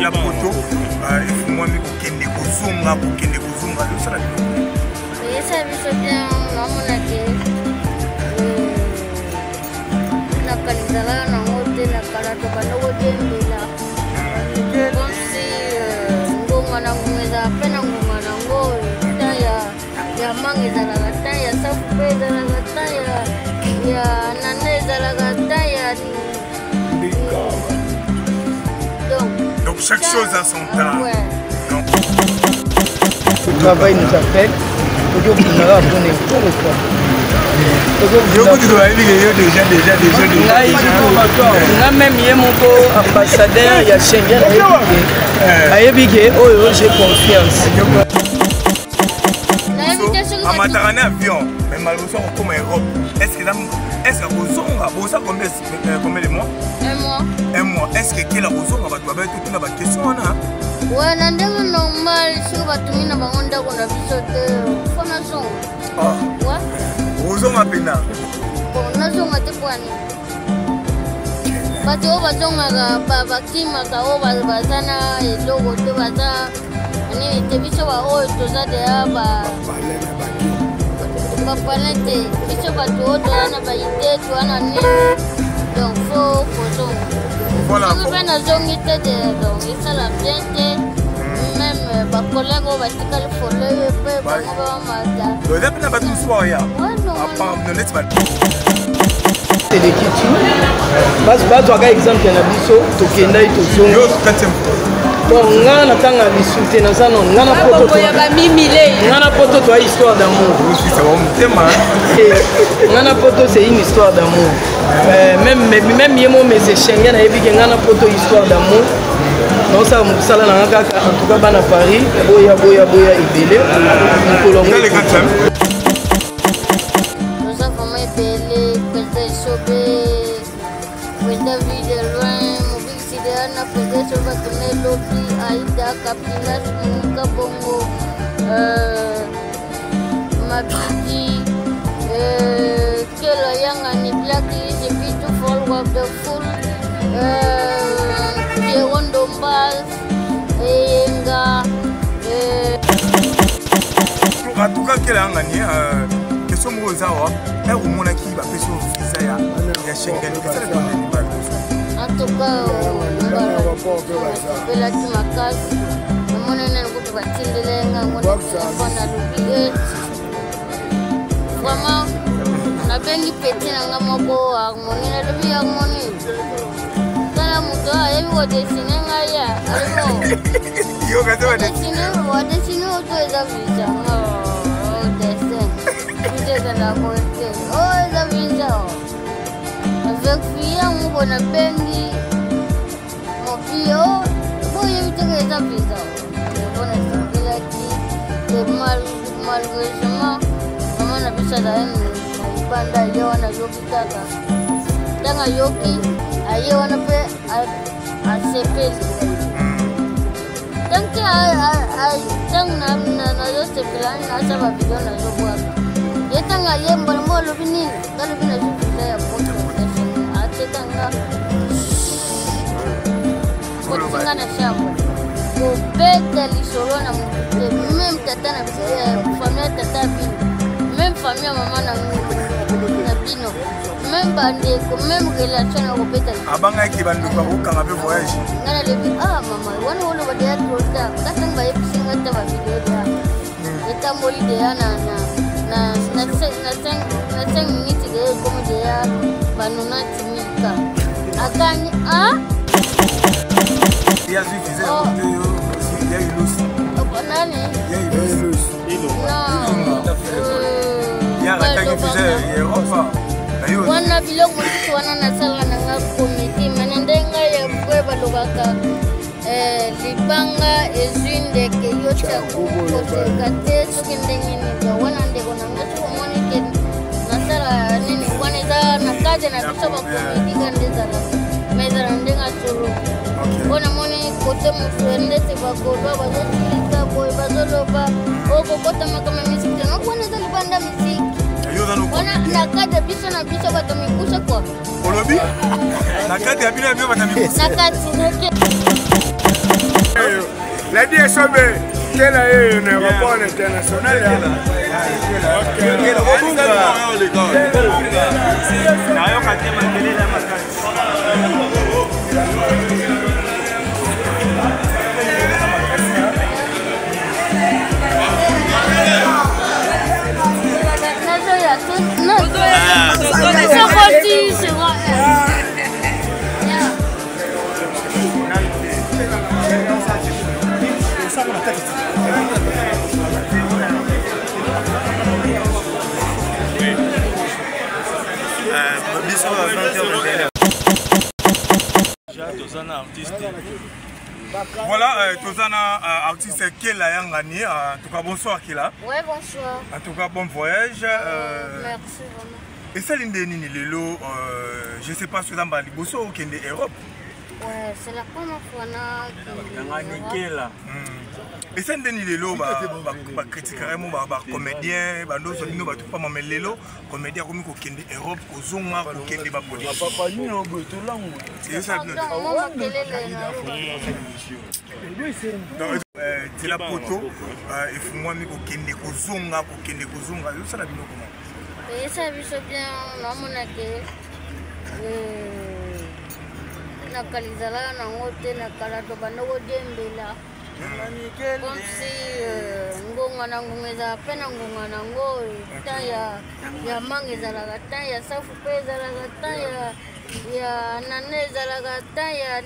Nzela poto efungwami, kokende kozonga, kokende kozonga, ezosala bino? Esala biso bien. Naomona ke nakanisaka nango te. Na kala tobanda kodiembela comme si ngonga na ngonga ezala mpe na ngonga nango. Temps ya manga ezalaka, temps ya safu mpe ezalaka, temps ya nana ezalaka, temps ya donc. Donc chaque chose a son temps. Ouais. Donc, Le travail nous appelle. Tokokundaka mpona ekolo quoi. Yo kutu toyebi ke yo déjà déjà déjà déjà. Ngai nga même ye moko ambassadeur ya Schengen ayebi ke oyo j'ai confiance. Nayebi te soki amataka na avion, mais malgré akokoma Europe, est ce que est ce que akozonga? Boza combien, combien de mois? Un mois. Un mois. Est ce que kela kozonga? Bato babai totuna baquestion wana. Ouais, na ndenge normal, soki batumi na bango ndako na biso te, fo nazonga. Ah, ouais. Ozonga mpena? Bon, nazonga te po ani bato oyo bazongaka bakimaka oyo baza na eloko te, baza nini te. Biso baoyo toza deya bapalin te, biso bato oyo toza na baide, toza na nini, donc fo kozonga. Voilà. Soki mpe nazongi te de, donc esala bien te. Même bacollègue oyo batikali foleye mpe bango bamata. Donc eza mpena bato mosusu baya? Ouais, normalement. Neti Eleki tu bazwaka exemple na biso, tokendai, tozongi. Yo quatrième? Bon, nga na ntanga lisu te, naza no nga na poto. Baboya bamimile. Nga na poto toa histoire d'amour. Osisa ba motema. Nga na poto, c'est une histoire d'amour. Même ye mo mese Schengen ayebi ke nga na poto histoire d'amour. Naosala mosala na nga kaka. En tout cas, bana Paris, boya boya boya ebele mokolo yango. Eza le quatrième. Toza vraiment ebele: président Esobe, président Vie de Loin, mobikisi Deana, président Esobe akende elobi, Aida Kapilas, Monika Bongo, Mabidi, Kelo Yangani, Black is a beautiful of the full, Pierrot Ndombas, Eyenga. En tout cas, kela yangani, question moko eza awa: ere omonaki bapesi yo visa ya Schengen, esala tondeni bato? En tout cas, nasepelaki makasi. Namoni nani kutu batindela ye ngango na telefone. Alobi e vraiment nabengi petit na nga moko Harmonie. Nalobi: "Harmonie, tala moto oyo ayebi kodessiner ngai." Ya alobi: Yo kasi "Wadessiner oto eza visa dessin, visa ezala boye te, oyo eza visa." Avec fille yango bo nabengi mopio boyebi teke eza visa po nasepelaki te. Malheureusement, mama na biso azali na libanda. Ye wana ayoki kaka, ntango ayoki aye wana mpe asepeli. Tanke ntango nazosepela, nasa bavideo nazobwaka ye, ntango ayembala mo alobi nini, ngalobi nazwi visa ya poto. Atekanga kotinga na chambre, kobeta lisolo na motu te, même tata na famille ya tata ya bino, même famille ya mama na bino, même bandeko, même relation na kobeta. Abangaki bandeko akokanga mpe voyage. Ngai nalobi: "Ah mama, wana oloba deya trop tard." Nga ntango bayebisi nga ta bavideo deya etamboli deya na 5 minutes, deya ekomi deya ba 90 mille ka akangi a. Ye azwi visa ya te, yo ya ilusi? Nani? Ya ilusi. Non. Ye arataki visa ya Europa. Wana biloko mosusu wana nasalaka na nga comédie, mais na ndenge ya boye balobaka libanga ezwi ndeke, yo tia koseka te. Soki ndenge nini wana, ndeko na nga, soki omoni ke nasala nini, wana eza na kati na biso bacomédie ka nde ezalaka, mais ezala ndenge ya solo. Mpo namoni kote mosusu ndeti bagaulois bazosilika boye, bazoloba okokota makambo ya misiki te. No, wana eza libanda misiki. Wana na kati ya biso na biso bato mikuse kua. Olobi na kati ya bino ya bino bato mikuse. Na kati. Ladi Esobe, Kela ye na aéroport international. Nayoka te makelele makasi. Voilà, toza na artiste Kela Yangani. En tout cas, bonsoir Kela. Ouais, bonsoir. En tout cas, bon voyage. Merci vraiment. Esali nde nini lelo, je sais pas soki eza mbala liboso okende Europe? Ouais, c'est la première fois na Kela. Esali nde nini lelo bacritiquaka mo bacomédien bandozwa bino bato pamba, mais lelo comédien akomi kokende Europe, kozonga, kokende baproduction? Pardon, mo makelele na. Nzela poto efungwami, kokende kozonga, kokende kozonga, ezosala bino koma? Eyesa biso bien. Naomona ke na kala ezalaka nango te. Na kala tobanda kodiembela comme si ngonga na ngonga ezala mpe na ngonga nango. Temps ya manga ezalaka, temps ya safu mpe ezalaka, temps ya nana ezalaka, temps ya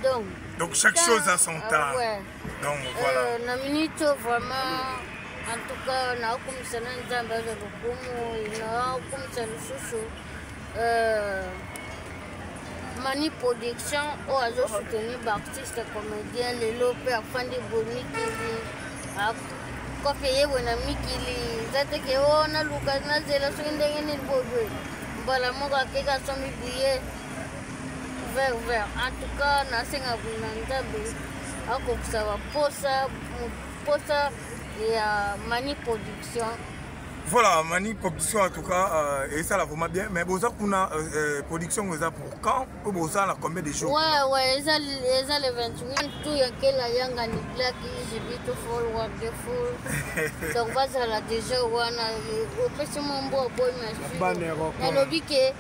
donc Donc chaque chose a son temps. Ouais. Donc voilà. Na minute oyo, vraiment, en tout cas, naokumisa na Nzambe aza lokumu. Naokumisa lisusu Mani Production oyo azosoutenir baartiste comédien. Lelo mpe afandi boye mikili, kofi eyebwe na mikili eza te ke o naluka nazela soki ndenge nini boye. Mbala moko akeki, asombi billet vert vert. En tout cas, nasenga na Nzambe akokisa baposa posa ya Mani Production. Voilà, Mani Production, en tout cas, et ça la vraiment bien. Mais boza kuna production eza pour quand? Po boza na combien de jours? Ouais, eza le 28 tout ya Kela Yangani Black Ijibito forward the full. Donc bazala déjà wana opesi mwa mbwa boy. Nalobi ke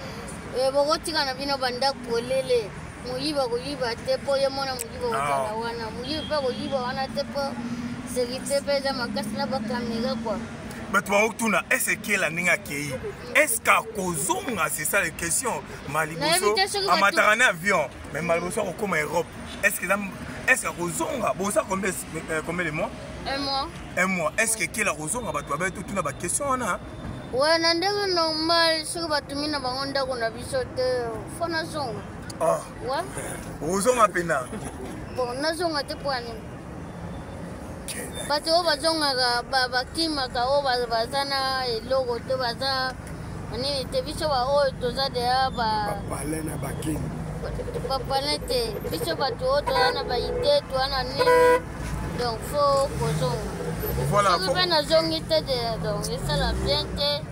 bokotika na bino bandako polele, moyiba koyiba te, mpo ye mona moyiba kozala wana, moyibi mpe koyiba wana te, mpo sécurité mpe eza makasi na bacaméra quoi. Bato bakotuna est-ce Kela ndenge akei, est-ce akozonga? C'est ça la question. Maliboso amataka na avion, mais maliboso akokóma Europe, est-ce akozonga? Boza combien de mois? Un mois. Un mois. Est-ce que Kela akozonga? Bato babai totuna baquestion wana. Ouais, na ndenge normal, soki batumi na bango ndako na biso te, fo nazonga. Ouais. Ozonga mpena? Bon, nazonga te mpo ya nini? Bato oyo bazongaka bakimaka, oyo baza na eloko te, baza nini te. Biso baoyo toza deya bapalin te, biso bato oyo toza na baide, toza na nini, donc fo kozonga. Soki mpe nazongi te de, donc esala bien te.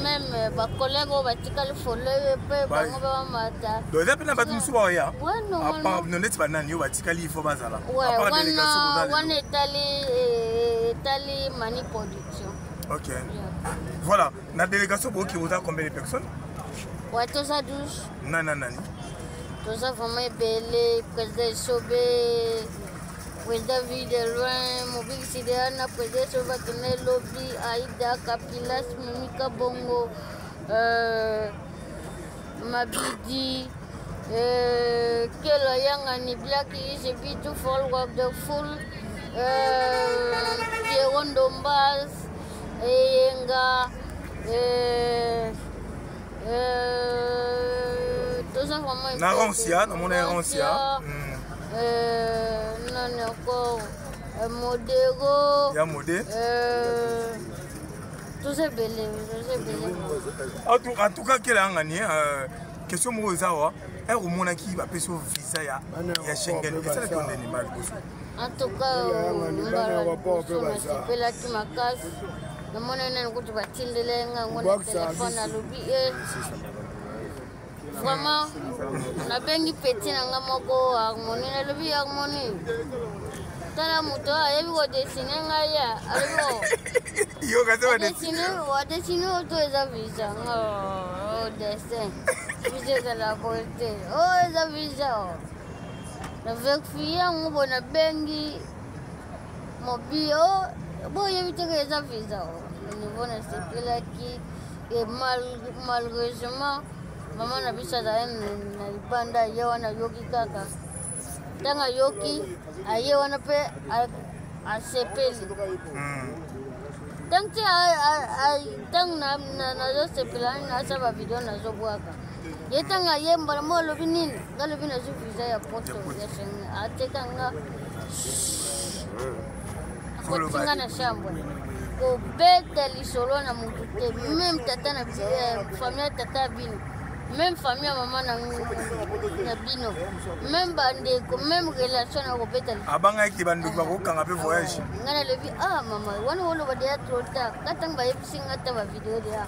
Même bacollègue oyo batikali foleye mpe bango mpe bamata. Donc eza mpe na bato mosusu baoya neti banani oyo batikali, ifo bazala? Wana etali Mani Production. Ok, voilà. Na délégation boyoki, boza combien de personnes? Ouais, toza 12. Nani nani? Toza vraiment ebele: président Esobe, président Vie de Loin, mobikisi Deana, président Esobe bakende lobi, Aida Kapilas, Mimika Bongo, Mabidi, Kela Yangani Black is a beautiful of the full, Pierrot Ndombas, Eyenga, toza vraiment Na Roncia, namona Roncia. Nani encore? Modero. Ya Mode. Toza ebele, toza ebele. En tout cas, Kela Yangani, question moko eza awa: ere omonaki bapesi yo visa ya Schengen, esalaki yo ndeni mbala liboso? En tout cas, mbala liboso nasepelaki makasi. Namoni nani kutu batindela ye ngango na telefone, alobi e Vraiment, nabengi petit na nga moko Harmonie, nalobi Harmonie, tala moto oyo ayebi kodesine ngai ya alobi wadesine oyo to eza visa nga oh, dessin visa ezala boye te oyo oh, eza visa oh. Na verifie yango boye, nabengi mobi o boyebi te ke eza visa. Niveau nasepelaki e malheureusement mama na biso azali na libanda, ye wana ayoki kaka. Ntango ayoki, aye wana mpe asepeli. Ntango ti ntango nazosepela, nasala bavideo, nazobwaka ye. Ntango aye mbala mo, alobi nini? Nga alobi nazwi visa ya Poto ya Schengen. Ateka nga, akotinga na chambre, kobeta lisolo na motu te, même tata na famille ya tata ya bino, même famille ya mama na bino, même bandeko, même relation na kobeta. Abangaki bandeko bakokanga mpe voyage. Ngai nalobi: ah mama, wana oloba deya trop tard. Ka ntango bayebisi nga ta bavideo deya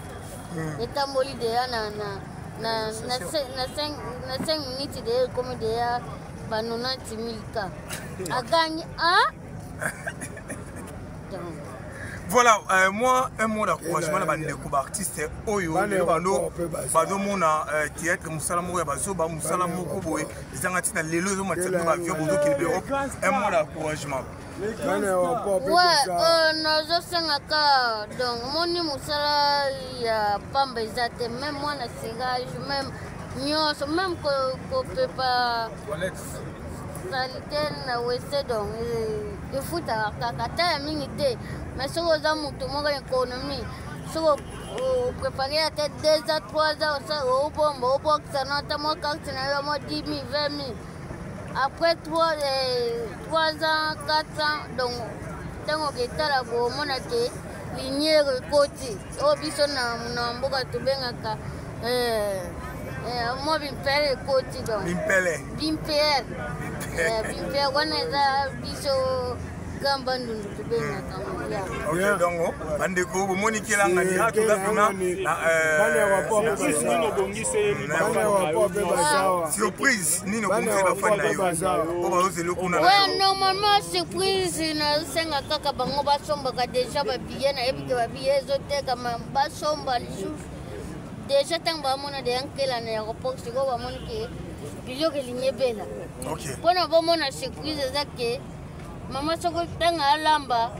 etamboli deya na 5 minutes, deya ekomi deya ba 90 000 ka agangi ah. Voilà, moi, un mot d'encouragement na bandeko baartiste oyo lelo bando bazomona théâtre mosala moko ya bazoba, mosala moko boye ezanga ntina. Lelo ezomatisa bino baavion, bozokende Europe. Un mot d'encouragement. Ouais, nazosengaka donc omoni mosala ya pamba eza te, même mwana serrage, même nyonso, même kopepa saleté na WC, donc efutaka kaka ata ya mingi te. Mais soki oza motu moko économie, soki oprépare ata 2 ans, 3 ans, obomba, obwakisa no ata mwa carte na yo mwa 10 000, 20 000, après 3 ans, 4 ans, donc ntango oketala boomona ke lumière ekoti. Oyo biso na mboka tobengaka mwa bimpele ekoti, donc bimpele. Bimpele, bimpele wana eza biso gamba ndundu tobengaka ya. Ok, donc bandeko bomoni kelangani a toza mpena surprise nini obongisi bafani na yo oyo bazozela kuna? Ouais, normalement surprise nasenga kaka bango basombaka déjà babillet. Nayebi ke babillet ezotekama, basomba lisusu déjà. Ntango bamona deya nkela na aéroport, sikoyo bamoni ke biloko elingi ebela mpona bomona surprise eza ke mama soko ntango alamba,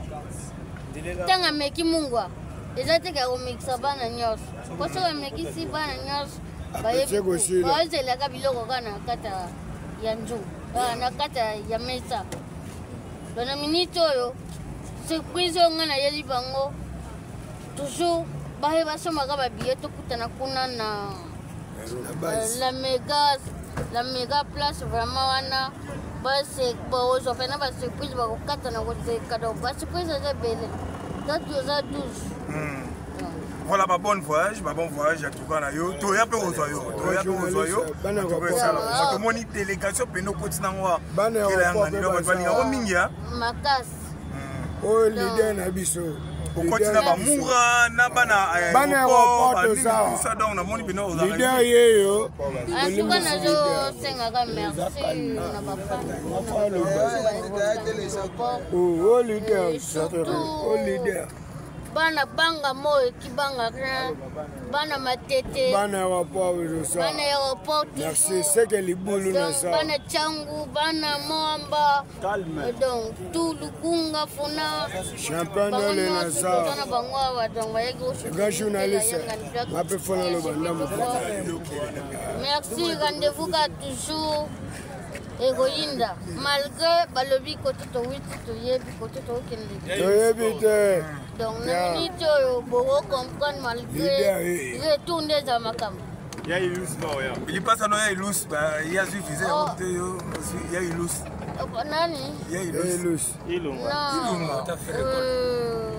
ntango ameki mungwa, eza te ka komekisa bana nyonso, po soki amekisi bana nyonso, bazelaka biloko kaka na kati ya nzungu, na kati ya mesa. Bana minute oyo surprise oyo ngai nayeli bango, toujours baye basomaka babillet, tokutana kuna na la mega place. Vraiment wana bozwa mpena basurprise, bakokata na koseka. Donc basurprise eza ebele, date eza 12. Voilà, ba bonne voyage, ba bon voyage en tout cas na yo. Toya mpe kozwa yo, toya mpe kozwa yo. Esala tomoni délégation pene okoti nango kela yangani, donc bato balingako mingi. Makasi. Oyo leader na biso. Okoti na bamura na bana. Bana aéroport toza, donc namoni bino. Leader yeyo. Antuka nazosengaka merci na bafani. O leader, o leader. Bana banga moyo kibanga, bana Matete. Bana aéroport toza. Bana aéroport. Merci seke libulu na sa. Bana Changu, bana Moamba, donc tout Lukunga funa. Champion dole na sa. Na bango awa, donc bayaki. Grand journaliste mape fona loba ndambo. Merci, rendez-vous ka toujours ekoyinda malgré balobi kote towiti, toyebi kote tokende. Toyebi te. Donc na minute oyo boko comprendre malgré retour nde eza makambo. Lipasa no ya Ilus, ye azwi visa yango te. Yo ya Ilus. Nani? Ya Ilus. Non.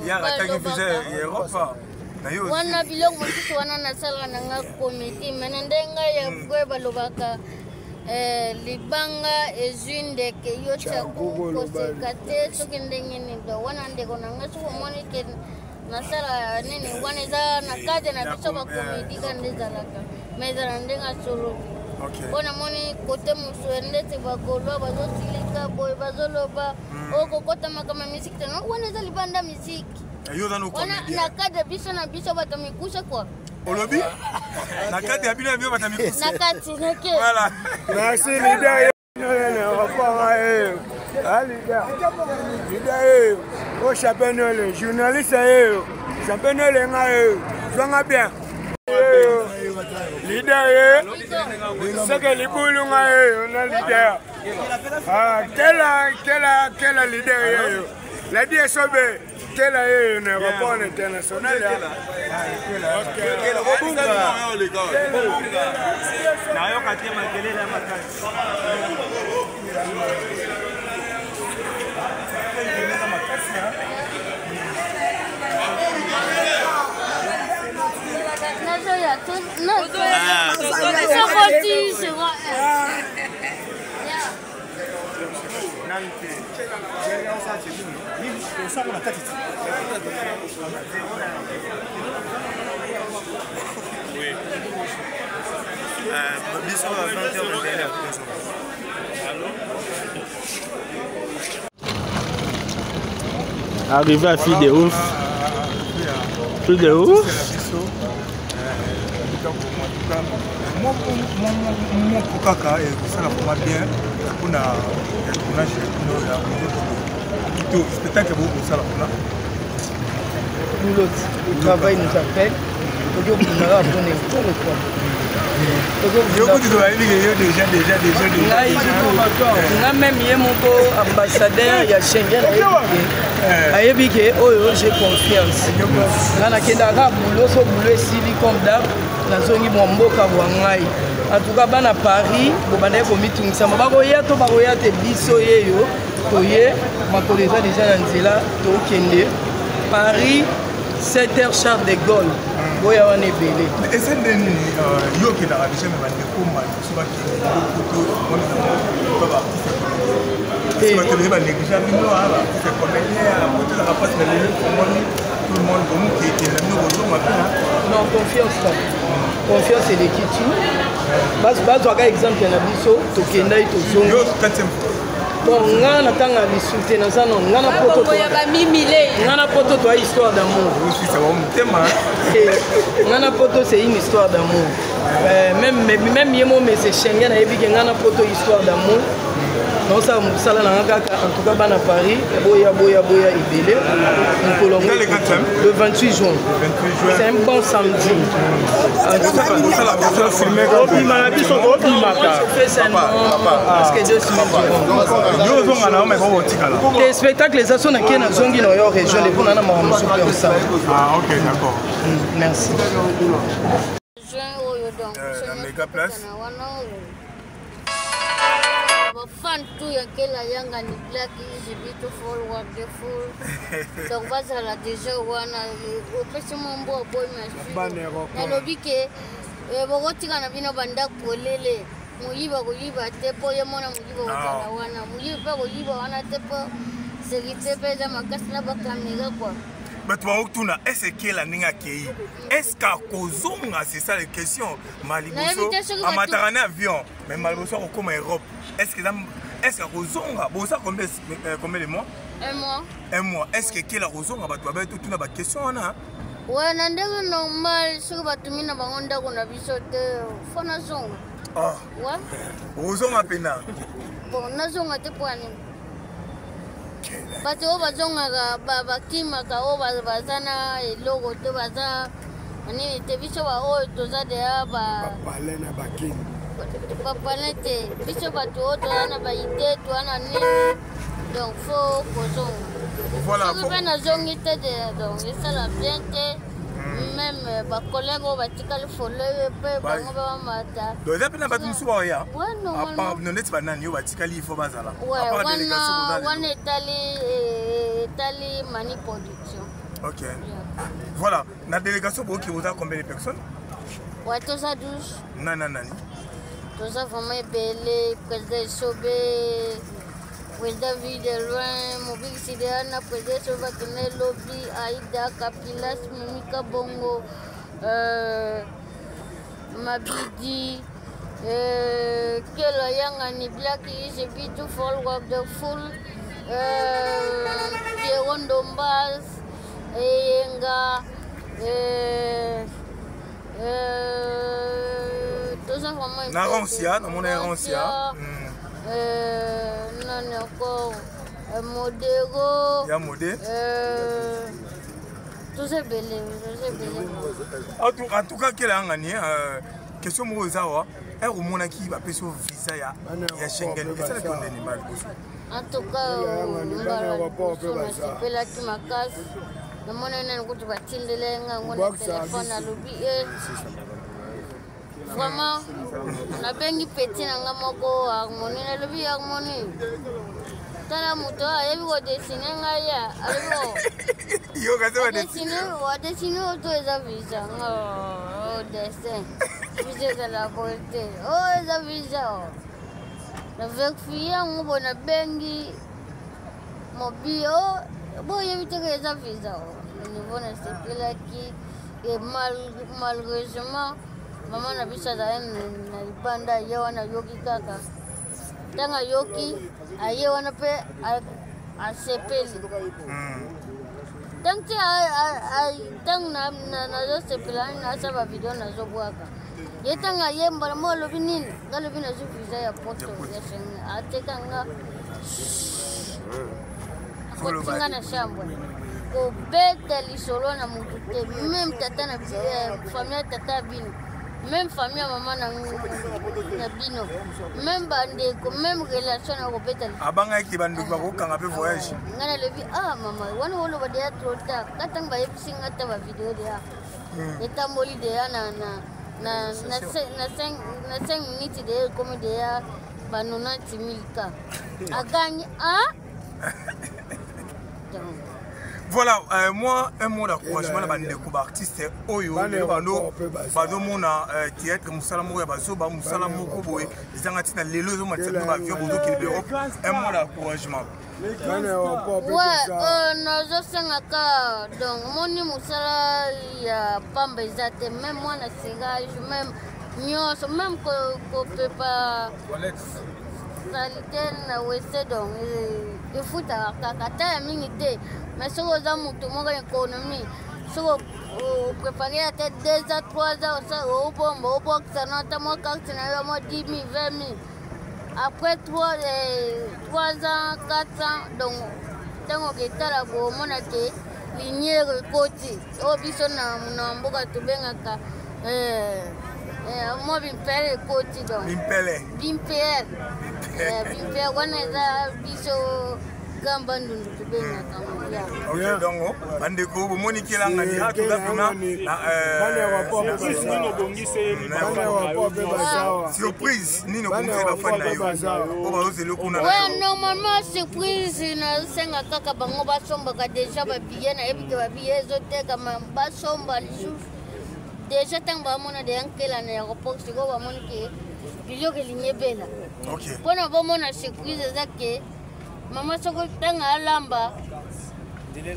Ye arataki visa ya Europe na yo. Wana biloko mosusu wana nasalaka na nga comédie, mais na ndenge ya boye balobaka libanga ezwi ndeke, yo tia koseka te soki ndenge nini. Do wana ndeko na nga, soki omoni ke nasala nini, wana eza na cadre na biso bacomédie ka nde ezalaka. Mais ezala ndenge ya solo mpo namoni kote mosusu ya ndeti bagolois bazosilika boye bazoloba hmm. okokota makambo ya misiki te wana eza libanda misiki wana na cadre biso na biso bato mikuse kua olobi na kati ya bino ya bino bato mikuse na kati nake voilà merci leader leader oyo o chapenole journaliste oyo chapenole nga oyo zwanga bien leader ye seke libulu nga oyo na leader ah, kela kela kela leader yeyo ladi esobe kela yeyo na aéroport international nayoka te makelele ya makasi Biso ba 20 h Arrivé à fille de ouf. Fille de ouf. Moko kaka ekosala vraiment bien mpona tournage ya bino ya to spectacle bokosala kuna. Boulot, le travail nous appelle. Toki okundaka mpona ekolo quoi. Nga même ye moko ambassadeur ya Schengen ayebi ke oyo j'ai confiance. Nga nakendaka kaka boulot, so boulot esili comme d'hab nazongi mwa mboka bwa ngai. En tout cas bana Paris bobandaki komitungisama bakoya to bakoya te, biso yeyo toye makolo eza deja na nzela tokende Paris 7 heures Charles de Gaulle, boya wana ebele. Ese nde nini euh, yo okendaka deja me bandeko maliboso bakende poto wana baartiste comédien, bato ebele banéglige bino baartiste comédien poto ezaka mpasi na lelo omoni tout le monde bomokekenda bino kozonga mpe. Non, confiance kaka, confiance eleki tout. Bazwaka exemple na biso, tokendai tozongi. Bon, nga natanga lisu te, naza non nga na poto, nga na poto toa histoire d'amour. Nga na poto c'est une histoire d'amour. Euh, même même ye mo mese Schengen ayebi ke nga na poto histoire d'amour. Naosala mosala na nga kaka. En tout cas bana Paris boya boya boya ebele mokolo le 28 juin, c'est un bon samedi. Obima na biso tobimaka. Parce que 2 semaines ozonga na yo me otikala te spectacle eza so nake nazongi na yo région lepo na na makambo mosusu mpe osala. Ah, ok, d'accord. Merci. Juin oyo donc na Mega Place. Wana oyo bafan tu ya Kela Yanga ni Black is beautiful, wonderful, donc bazala déjà wana. Opesi mwa mbwa boy, merci. Nalobi ke bokotika na bino bandako polele, moyiba koyiba te mpo ye mona moyiba kozala wana, moyibi mpe koyiba wana te mpo sécurité mpe eza makasi na bacaméra quoi. Bato bakotuna esekela ndenge akei, est-ce akozonga? C'est ça la question. Maliboso amataka na avion mais maliboso akokóma Europe, est ce que est ce akozonga? Boza combien, combien de mois? Un mois. Un mois. Est ce que kela akozonga? Bato babai totuna baquestion wana. Ouais, na ndenge normal, soki batumi na bango ndako na biso te, fo nazonga. Ouais. Ozonga mpena? Bon, nazonga te mpo anini? Bato oyo bazongaka bakimaka oyo baza na eloko te, baza nini te. Biso baoyo toza deya bapale na bakini. Bapale te. Biso bato oyo toza na baide, toza na nini, donc fo kozonga. Soki mpe nazongi te de, donc esala bien te. Même bacollègue oyo batikali foleye mpe bango mpe bamata. Donc eza mpe na bato mosusu baoya neti banani oyo batikali, ifo bazala. Wana etali Mani Production. Ok, voilà. Na délégation boyoki boza combien de personnes? Ouais, toza 12. Nani nani? Toza vraiment ebele: président Esobe, président Vie de Loin, mobikisi Deana, président Esobe bakende lobi, Aida Kapilas, Mimika Bongo, Mabidi, Kelo Yangani, Black is a beautiful wonderful, Pierrot Ndombas, Eyenga, toza vraiment na Roncia, namona ye Roncia. Nani encore? Modero. Ya Mode. Toza ebele, toza ebele. En tout cas, Kela Yangani, question moko eza awa, ere omonaki bapesi yo visa ya Schengen, esalaki yo ndeni mbala liboso? En tout cas, mbala liboso nasepelaki makasi. Namoni nani kutu batindela nga yango na telefone, alobi e vraiment nabengi petit na nga moko Harmonie, nalobi: "Harmonie, tala moto oyo ayebi kodessiner ngai ya." Alobi: Yo kasi "Wadessiner oyo to eza visa nga dessin? Visa ezala boye te, oyo eza visa." Na vérifier yango boye, nabengi mobi o boyebi teke eza visa. Niveau nasepelaki, e malheureusement mama na biso azali na libanda. Ye wana ayoki kaka, ntango ayoki aye wana mpe asepeli. Ntango ti ntango nazosepela, nasala bavideo, nazobwaka ye. Ntango aye mbala mo alobi nini? Nga alobi nazwi visa ya Poto ya Schengen. Ateka nga, akotinga na chambre, kobeta lisolo na motu te, même tata na famille ya tata ya bino, même famille ya mama na bino, même bandeko, même relation na kobeta. Abangaki bandeko bakokanga mpe voyage. Ngai nalobi: "Ah mama, wana oloba deya trop tard." Ka ntango bayebisi nga, ta bavideo deya etamboli deya na 5 minutes, deya ekomi deya ba 90 000 ka agangi ah. Voilà, moi, un mot d'encouragement na bandeko baartiste oyo lelo bando bazomona théâtre mosala moko ya bazoba, mosala moko boye ezanga ntina. Lelo ezomatisa bino baavion, bozokende Europe. Un mot d'encouragement. Ouais, nazosengaka donc omoni mosala ya pamba eza te, même mwana serrage, même nyonso, même kopepa saleté na WC, donc efutaka kaka, ata ya mingi te. Mais soki oza motu moko économie, soki opréparer ata 2 ans, 3 ans, obomba, obwakisa no ata mwa carte na yo mwa 10 000, 20 000, après 3 ans, 4 ans, donc ntango oketala boye, omona ke lumière ekoti. Oyo biso na mboka tobengaka mwa bimpele ekoti, donc Bimpele. Bimpele, bimpele wana eza biso gamba ndundu tobengaka ya. Ok, donc bandeko bomoni Kela Yangani a toza mpena surprise nini obongisi bafani na yo oyo bazozela kuna? Ouais, normalement surprise nasenga kaka bango basombaka déjà babillet. Nayebi ke babillet ezotekama, basomba lisusu déjà. Ntango bamona deya Nkela na aéroport, sikoyo bamoni ke biloko elingi ebela mpona bomona surprise eza ke mama soko ntango alamba,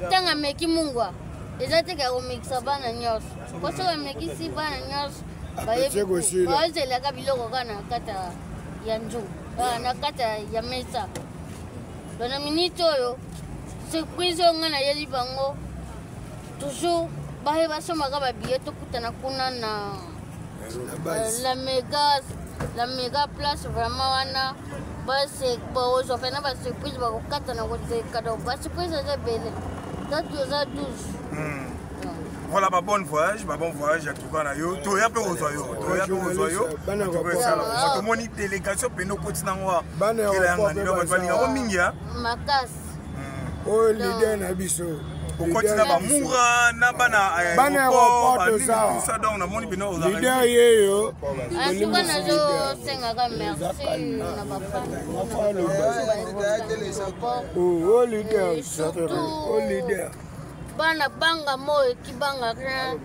ntango ameki mungwa, eza te ka komekisa bana nyonso, po soki amekisi bana nyonso, bazelaka biloko kaka na kati ya nzungu, na kati ya mesa. Donc na minute oyo, surprise oyo ngai nayeli bango toujours, baye basomaka babillet, tokutana kuna na la méga place. Vraiment wana bakozwa mpena basurprise, bakokata na koseka. Donc basurprise eza ebele, date eza 12. Voilà, babonne voyage, babon voyage. En tout cas na yo, toya mpe kozwa yo, toya mpe kozwa yo. Esala tomoni délégation pene okoti nango Kela Yangani, bato balingako mingi. Makasi. Oyo leader na biso. Okoti na bamura na bana Bana aéroport toza. Donc namoni bino. Leader yeyo. Antuka nazosengaka merci na bafani. O leader, o leader. Bana banga moyo kibanga rien.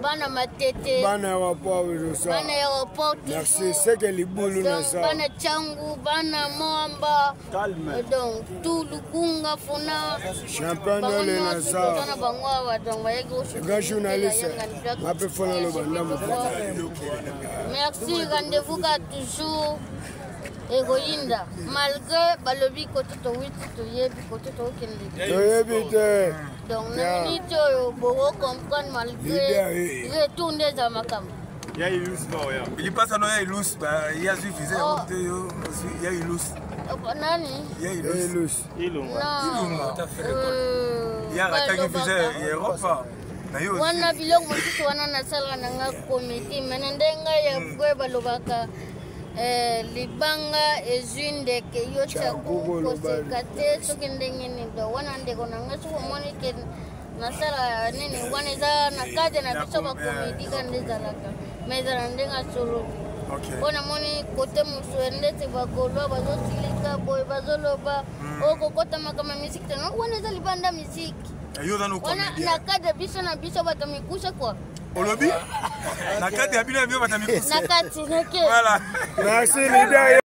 Bana matete. Bana aéroport tout Bana aéroport Merci, c'est que libulu na ça. Bana changu, bana mwamba. Calme. Donc tout lukunga funa. Champion de na ça. Bana bango awa donc bayaki Grand journaliste. Mape fona loba ndamu. Merci, rendez-vous ka toujours. Ekoyinda malgré balobi kote towiti toyebi kote tokende toyebi te. Donc na minute oyo boko comprendre malgré retour nde eza makambo. Lipasa no ya ilus ye azwi visa yango te, yo ya ilus. Nani? Ya ilus Ilunga ye arataki visa ya Europe. Wana biloko mosusu wana nasalaka na nga komedi me na ndenge ya boye balobaka libanga ezwi ndeke yo tiaku koseka te soki ndenge nini. Do wana ndeko na nga, soki omoni ke nasala nini, wana eza na cadre na biso bakomedi ka nde ezalaka, mais ezala ndenge ya solo. Mpo namoni kote mosusu ndeti bagaulois bazosilika boye, bazoloba oyo kokota makambo ya misiki te. Wana eza libanda misiki, wana na cadre biso na biso bato mikuse kua. Olobi na kati ya bino ya bino bato mikuse. Na kati nake. Voilà. Merci leader.